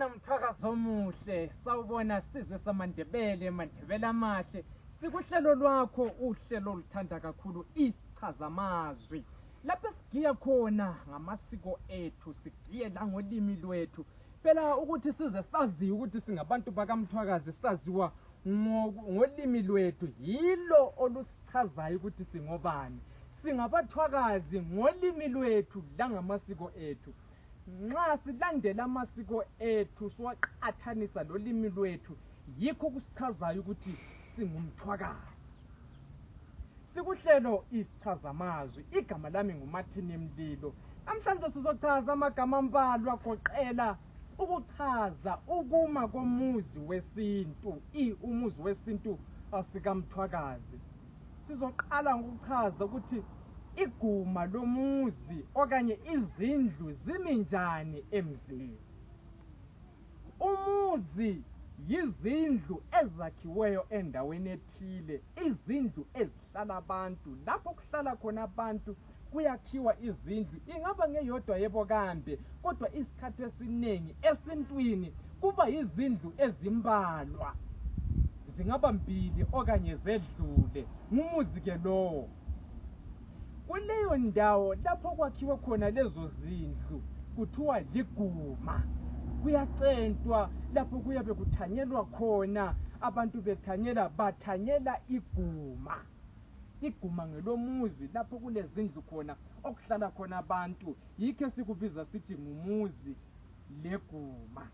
Sawubona mthwakazi omuhle, sawubona sizwe samandebele, mandebele amahle. Sikuhlelo lwakho uhlelo oluthanda kakhulu isichazamazwi. Lapho sigiya khona ngamasiko ethu, sigiye la ngolimi lwethu. Phela ukuthi size sazi ukuthi singabantu bakamthwakazi saziwa ngolimi lwethu, yilo olusichazayo ukuthi singobani. Singabathwakazi ngolimi lwethu la ngamasiko ethu. Nxa silandela amasiko ethu siwaqathanisa nolimi lwethu, yikho kusichazayo ukuthi singumthwakazi. Sikuhlelo isichazamazwi, igama lami nguMathini Mlilo. Namhlanje sizochaza amagama ambalwa agoqela ukuchaza ukuma komuzi wesintu, umuzi wesintu asikamthwakazi. Sizoqala ngokuchaza ukuthi iguma lomuzi okanye izindlu zimi njani emzini. Umuzi yizindlu ezakhiweyo endaweni ethile, izindlu ezihlala abantu. Lapho kuhlala khona abantu kuyakhiwa izindlu, ingaba ngeyodwa yebo kambe, kodwa isikhathi esiningi esintwini kuba izindlu ezimbalwa, zingaba mbili okanye zedlule. Ngumuzi ke lowo. Kuleyo ndawo lapho kwakhiwe khona lezo zindlu kuthiwa liguma. Kuyacentwa lapho kuyabe kuthanyelwa khona, abantu bathanyela iguma. Iguma ngelomuzi lapho kulezindlu khona okuhlala khona abantu, yikho sikubiza sithi ngumuzi leguma.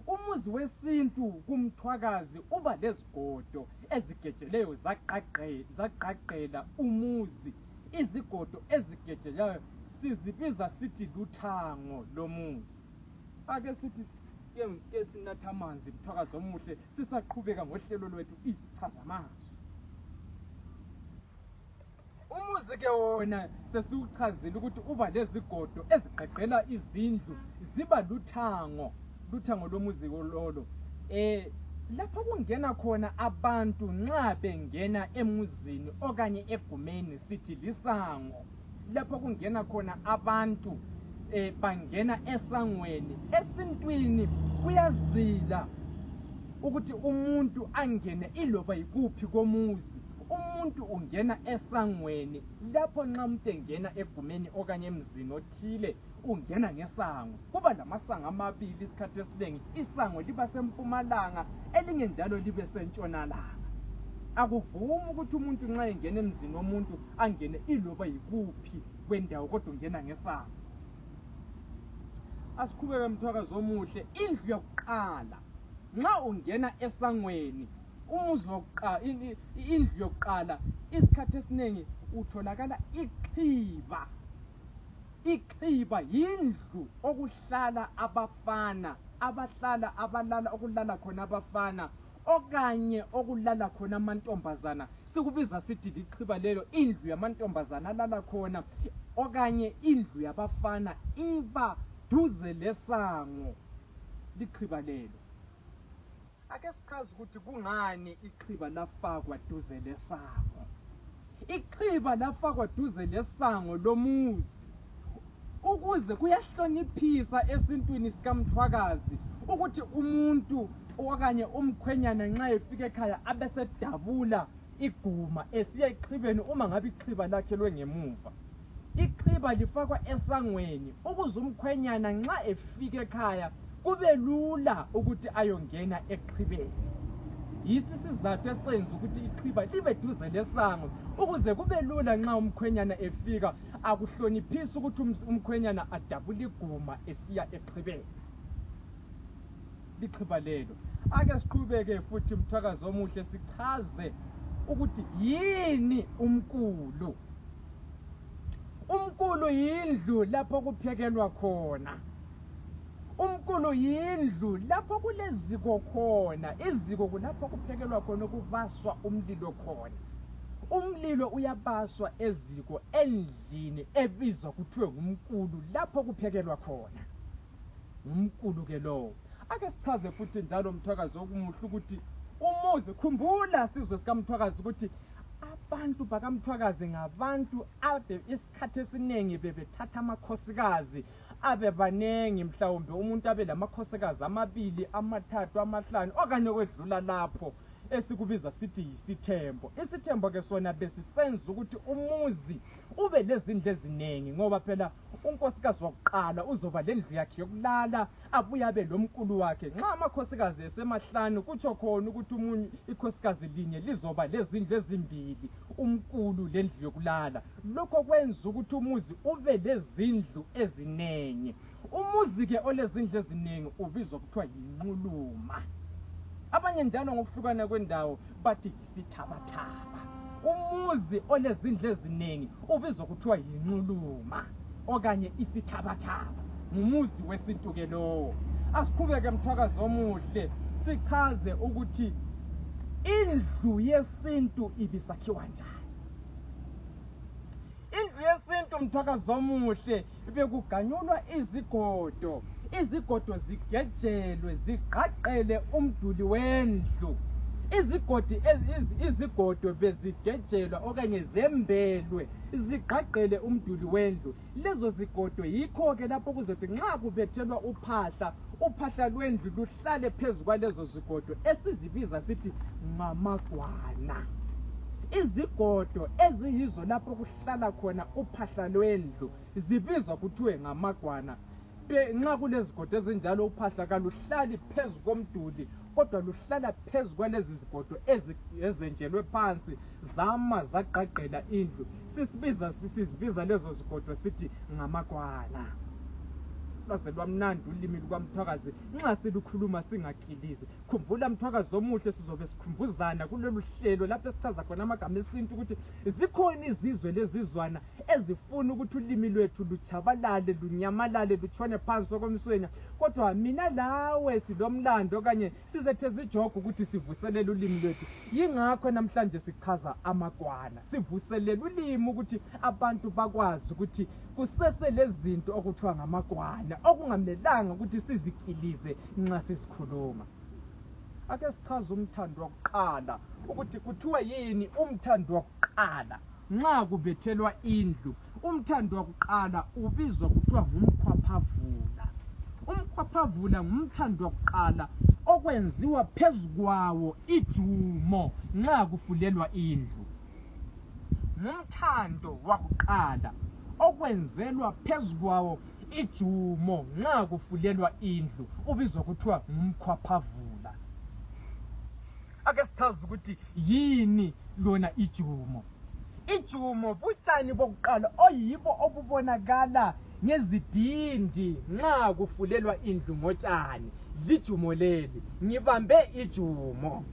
Umuzi wesintu kumthwakazi uba lezigodo ezigejeleyo zaqaqela umuzi. Izigodo ezigejelayo sizibiza sithi luthango lomuzi. Ake sithi ke sinatha amanzi mthwakazi omuhle, sisaqhubeka ngohlelo lwethu isichazamazwi. Umuzi ke wona sesiuchazile ukuthi uba lezigodo eziqaqela izindlu, ziba luthango lomuzi lolo. Lapho kungena khona abantu nxa bengena emuzini okanye egumeni sithi lisango. Lapho kungena khona abantu bangena esangweni. Esintwini kuyazila ukuthi umuntu angene iloba yikuphi komuzi. Umuntu ungena esangweni. Lapho nxa umuntu engena egumeni okanye emzini othile ungena ngesango. Kuba lamasango amabili isikhathi esiningi, isango liba sempumalanga, elinye njalo libe sentshonalanga. Akuvumi ukuthi umuntu nxa engena emzini womuntu angene iloba yikuphi kwendawo, kodwa ungena ngesango. Asiqhubeke mthwakazi omuhle. Indlu yokuqala nxa ungena esangweni, umuzi wokuqala, indlu yokuqala, isikhathi esiningi utholakala iqhiba. Iqhiba yindlu okuhlala abafana, okulala khona abafana okanye okulala khona amantombazana. Sikubiza sithi liqhiba lelo, indlu yamantombazana alala khona okanye indlu yabafana iba duze lesango. Liqhiba lelo. Ake sichaze ukuthi kungani iqhiba lafakwa duze lesango. Iqhiba lafakwa duze lesango lomuzi ukuze kuyahloniphisa esintwini sikamthwakazi ukuthi umuntu okanye umkhwenyana nxa efika ekhaya abesedabula iguma esiya eqhibeni uma ngabe iqhiba lakhe lwengemuva. Iqhiba lifakwa esangweni ukuze umkhwenyana nxa efika ekhaya kube lula ukuthi ayongena eqhibeni. Yisi sizathu esenza ukuthi iqhiba libe duze lesango ukuze kube lula nxa umkhwenyana efika, akuhloniphisa ukuthi umkhwenyana adabule iguma esiya eqhibeni. Liqhiba lelo. Ake siqhubeke futhi mthwakazi omuhle sichaze ukuthi yini umkulu. Umkulu yindlu lapho kuphekelwa khona. Umkulu yindlu lapho kuleziko khona. Iziko kulapho kuphekelwa khona, kuvaswa umlilo khona. Umlilo uyabaswa eziko endlini ebizwa kuthiwe ngumkulu lapho kuphekelwa khona. Umkulu ke lowo. Ake sichaze futhi njalo mthwakazi okumuhle ukuthi umuzi, khumbula sizwe sikamthwakazi ukuthi abantu bakamthwakazi ngabantu ade isikhathi esiningi bebethatha amakhosikazi abe banengi mhlawumbe umuntu abe lamakhosikazi amabili amathathu amahlanu okanye okwedlula lapho esikubiza sithi yisithembo. Isithembo ke sona besisenza ukuthi umuzi ube lezindlu eziningi ngoba phela unkosikazi wokuqala uzoba lendlu yakhe yokulala abuye abe lomkulu wakhe. Nxa amakhosikazi esemahlanu kutsho khona ukuthi umunye ikhosikazi linye lizoba lezindlu ezimbili umkulu lendlu yokulala. Lokho kwenza ukuthi umuzi ube lezindlu eziningi. Umuzi ke olezindlu eziningi ubizwa kuthiwa yinquluma. Abanye njalo ngokuhlukana kwendawo bathi isithabathaba. Umuzi olezindlu eziningi ubizwa kuthiwa yinquluma okanye isithabathaba. Ngumuzi wesintu ke lowo. Asiqhubeke mthwakazi omuhle sichaze ukuthi indlu yesintu ibisakhiwa njani. Indlu yesintu mthwakazi omuhle bekuganyulwa izigodo. Izigodo zigejelwe zigqagqele umduli wendlu. Izigodo bezigejelwa okanye zembelwe zigqagqele umduli wendlu. Lezo zigodo yikho ke lapho kuzothi nxa kubethelwa uphahla lwendlu luhlale phezu kwalezo zigodo esizibiza sithi ngamagwana. Izigodo eziyizo lapho kuhlala khona uphahla lwendlu zibizwa kuthiwe ngamagwana. Nxa kulezigodo ezinjalo uphahla kaluhlali phezu komduli kodwa luhlala phezu kwalezi zigodo ezenjelwe phansi zama zagqagqela indlu. Sisibiza lezo zigodo sithi ngamagwana. Lwaze lwamnandi ulimi lukaMthwakazi nxa silukhuluma singakilizi. Khumbula mthwakazi omuhle sizobe sikhumbuzana kulolu hlelo lapho esichaza khona amagama esintu ukuthi zikhona izizwe lezizwana ezifuna ukuthi ulimi lwethu luchabalale lunyamalale lutshone phansi komswenya. Kodwa mina lawe silomlando okanye sizethe zijoga ukuthi sivuselele ulimi lwethu. Yingakho namhlanje sichaza amagwana. Sivuselele ulimi ukuthi abantu bakwazi ukuthi kusese lezinto okuthiwa ngamagwana okungamelanga ukuthi sizikilize nxa sisikhuluma. Ake sichaze umthando wokuqala ukuthi kuthiwa yini umthando wokuqala nxa kubethelwa indlu. Umthando wokuqala ubizwa kuthiwa ngumkhwaphavula. Umkhwaphavula ngumthando wokuqala okwenziwa phezu kwawo ijumo nxa kufulelwa indlu. Ngumthando wokuqala okwenzelwa phezu kwawo ijumo nxa kufulelwa indlu ubizwa kuthiwa ngumkhwaphavula. Ake sichaze ukuthi yini lona ijumo. Ijumo butshani bokuqala oyibo obubonakala ngezidindi nxa kufulelwa indlu ngotshani. Lijumo leli ngibambe ijumo.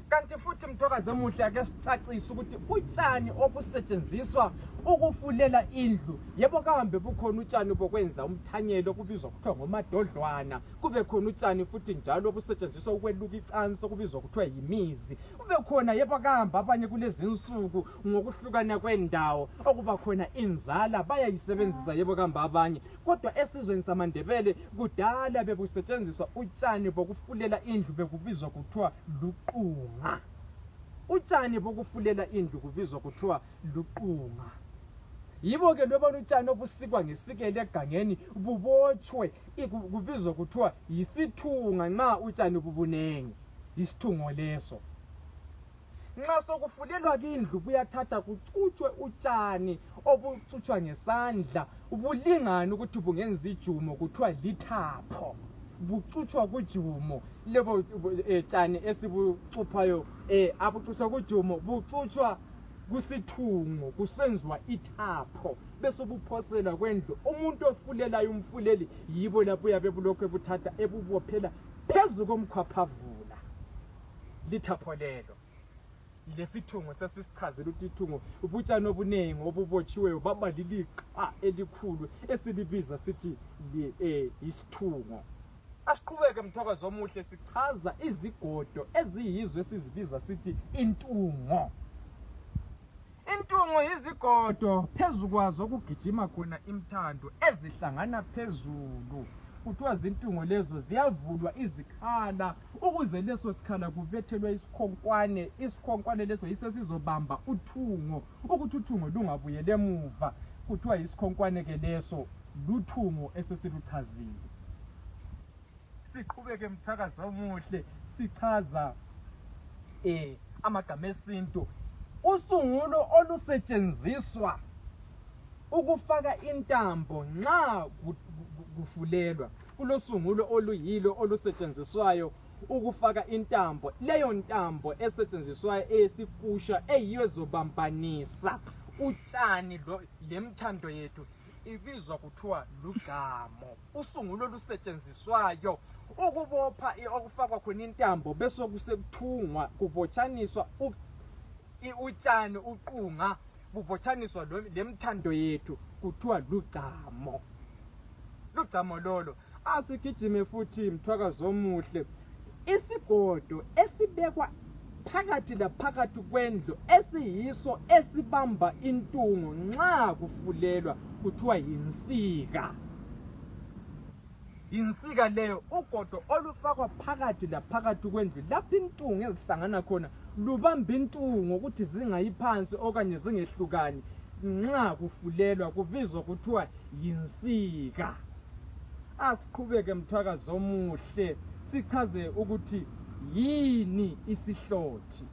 Kanti futhi mthwakazi omuhle ake sicacise ukuthi utshani obusetshenziswa ukufulela indlu yebo kahambe bukhona utshani bokwenza umthanyelo kubizwa kuthiwa ngomadodlwana. Kube khona utshani futhi njalo obusetshenziswa ukweluka icansi okubizwa kuthiwa yimizi. Kube khona yebo kahamba abanye kulezi insuku ngokuhlukana kwendawo okuba khona inzala bayayisebenzisa yebo kahamba abanye. Kodwa esizweni samaNdebele kudala bebusetshenziswa utshani bokufulela indlu bekubizwa kuthiwa luqunga. Utshani bokufulela indlu kubizwa kuthiwa luqunga. Yibo ke loba utshani obusikwa ngesikele egangeni bubotshwe kubizwa kuthiwa yisithunga nxa utshani bubunengi. Isithungo leso. Nxa sokufulelwa indlu buyathatha kucutshwe utshani obucutshwa ngesandla ubulingana ukuthi bungenza ijumo kuthiwa lithapho. Bucutshwa kujumo lebo tshani esibucuphayo abucutshwa kujumo bucutshwa kusithungo kusenziwa ithapho bese buphosela kwendlu. Umuntu ofulelayo umfuleli yibo lapho yabe bulokho ebuthatha ebubophela phezu komkhwaphavula. Lithapho lelo lesithungo sesisichazela ukuthi ithungo ubutshani obunengi obubotshiweyo baba liliqa elikhulu esilibiza sithi isithungo. Asiqhubeke mthwakazi omuhle sichaza izigodo eziyizwe esizibiza sithi intungo. Intungo yizigodo phezu kwazo okugijima khona imthando ezihlangana phezulu. Kuthiwa zintungo lezo ziyavulwa izikhala ukuze leso sikhala kubethelwe isikhonkwane. Isikhonkwane leso yisesizobamba uthungo ukuthi uthungo lungabuyele emuva. Kuthiwa isikhonkwane ke leso luthungo esesiluchazile. Siqhubeke mthakazi omuhle sichaza amagama esintu, usungulo olusetshenziswa ukufaka intambo nxa kufulelwa. Kulosungulo oluyilo olusetshenziswayo ukufaka intambo. Leyo ntambo esetshenziswayo eyesipusha eyiyo ezobambanisa utshani lemthando yethu ibizwa kuthiwa lugqamo. Usungulo olusetshenziswayo ukubopha okufakwa khona intambo bese kusekuthungwa kubotshaniswa utshani uqunga bubotshaniswa lemthando yethu kuthiwa lugqamo. Lugqamo lolo asigijime futhi mthwakazi omuhle. Isigodo esibekwa phakathi laphakathi kwendlu esiyiso esibamba intungo nxa kufulelwa kuthiwa yinsika. Insika leyo ugodo olufakwa phakathi laphakathi kwendlu lapho intungo ezihlangana khona lubamba intungo ukuthi zingayiphansi okanye zingehlukani nxa kufulelwa kubizwa kuthiwa yinsika. Asiqhubeke mthwakazi omuhle sichaze ukuthi yini isihlothi.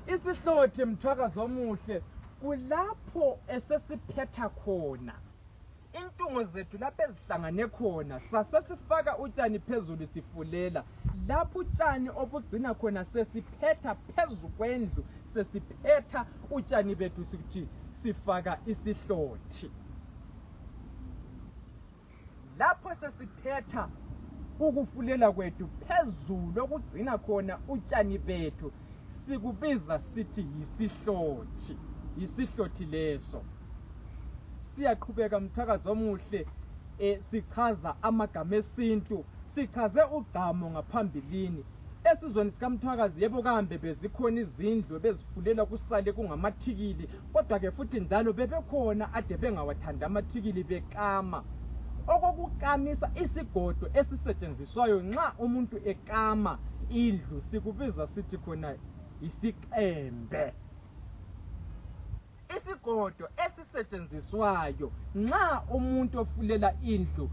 Isihlothi mthwakazi omuhle kulapho esesiphetha khona intungo zethu lapho ezihlangane khona sasesifaka utshani phezulu sifulela. Lapho utshani obugcina khona sesiphetha phezu kwendlu sesiphetha utshani bethu sithi sifaka isihlothi. Lapho sesiphetha ukufulela kwethu phezulu okugcina khona utshani bethu sikubiza sithi yisihlothi. Yisihlothi leso. Siyaqhubeka mthakazi omuhle sichaza amagama esintu. Sichaze ugqamo ngaphambilini. Esizweni sikamthwakazi yebo kambe bezikhona izindlu bezifulela kusale kungamathikili, kodwa ke futhi njalo bebekhona ade bengawathanda amathikili bekama. Okokukamisa isigodo esisetshenziswayo nxa umuntu ekama indlu sikubiza sithi khona isiqembe. Isigodo esisetshenziswayo nxa umuntu ofulela indlu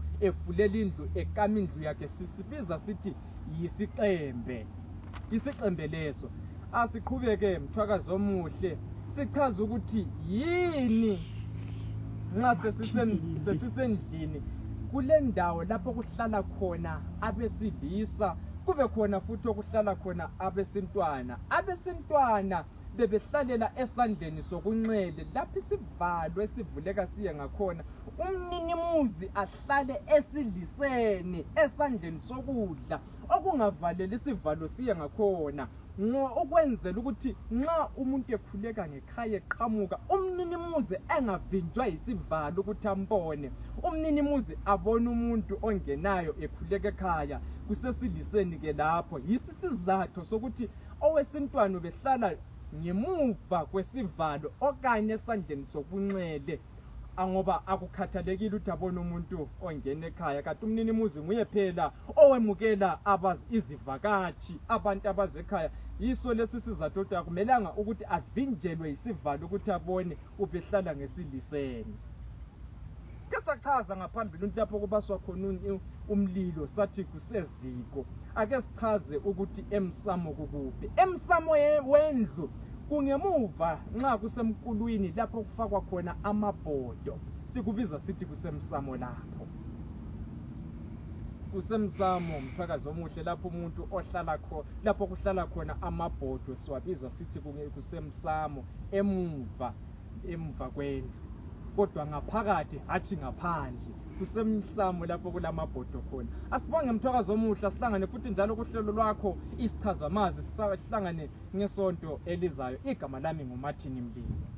ekama indlu yakhe sisibiza sithi yisiqembe. Isiqembe leso. Asiqhubeke mthwakazi omuhle sichaza ukuthi yini nxa sesisendlini kule ndawo lapho kuhlala khona abesilisa, kube khona futhi okuhlala khona abesintwana. Abesintwana bebehlalela esandleni sokunxele lapho isivalo esivuleka siye ngakhona. Umninimuzi ahlale esiliseni esandleni sokudla okungavaleli isivalo siye ngakhona. Ukwenzela ukuthi nxa umuntu ekhuleka ngekhaya eqhamuka umninimuzi engavinjwa yisivalo ukuthi ambone. Umninimuzi abone umuntu ongenayo ekhuleka ekhaya kusesiliseni ke lapho. Yisizathu sokuthi owesintwana behlala ngemuva kwesivalo okanye esandleni sokunxele, ngoba akukhathalekile ukuthi abone umuntu ongena ekhaya. Kanti umninimuzi nguye phela owemukela izivakashi, abantu abazekhaya. Yiso lesi sizathu ukuthi akumelanga ukuthi avinjelwe yisivalo ukuthi abone ubehlala ngesiliseni. Sike sachaza ngaphambili ukuthi lapho kubaswa khona umlilo sathi kuseziko. Ake sichaze ukuthi emsamo kukuphi. Emsamo wendlu kungemuva nxa kusemkulwini lapho kufakwa khona amabhodo sikubiza sithi kusemsamo lapho. Kusemsamo mthwakazi omuhle lapho umuntu ohlala khona, lapho kuhlala khona amabhodo siwabiza sithi kusemsamo emuva kwendlu, kodwa ngaphakathi hathi ngaphandle. Kusemsamo lapho kulamabhodo khona. Asibonge mthwakazi omuhle sihlangane futhi njalo kuhlelo lwakho isichazamazi sihlangane ngesonto elizayo. Igama lami nguMartin Mlilo.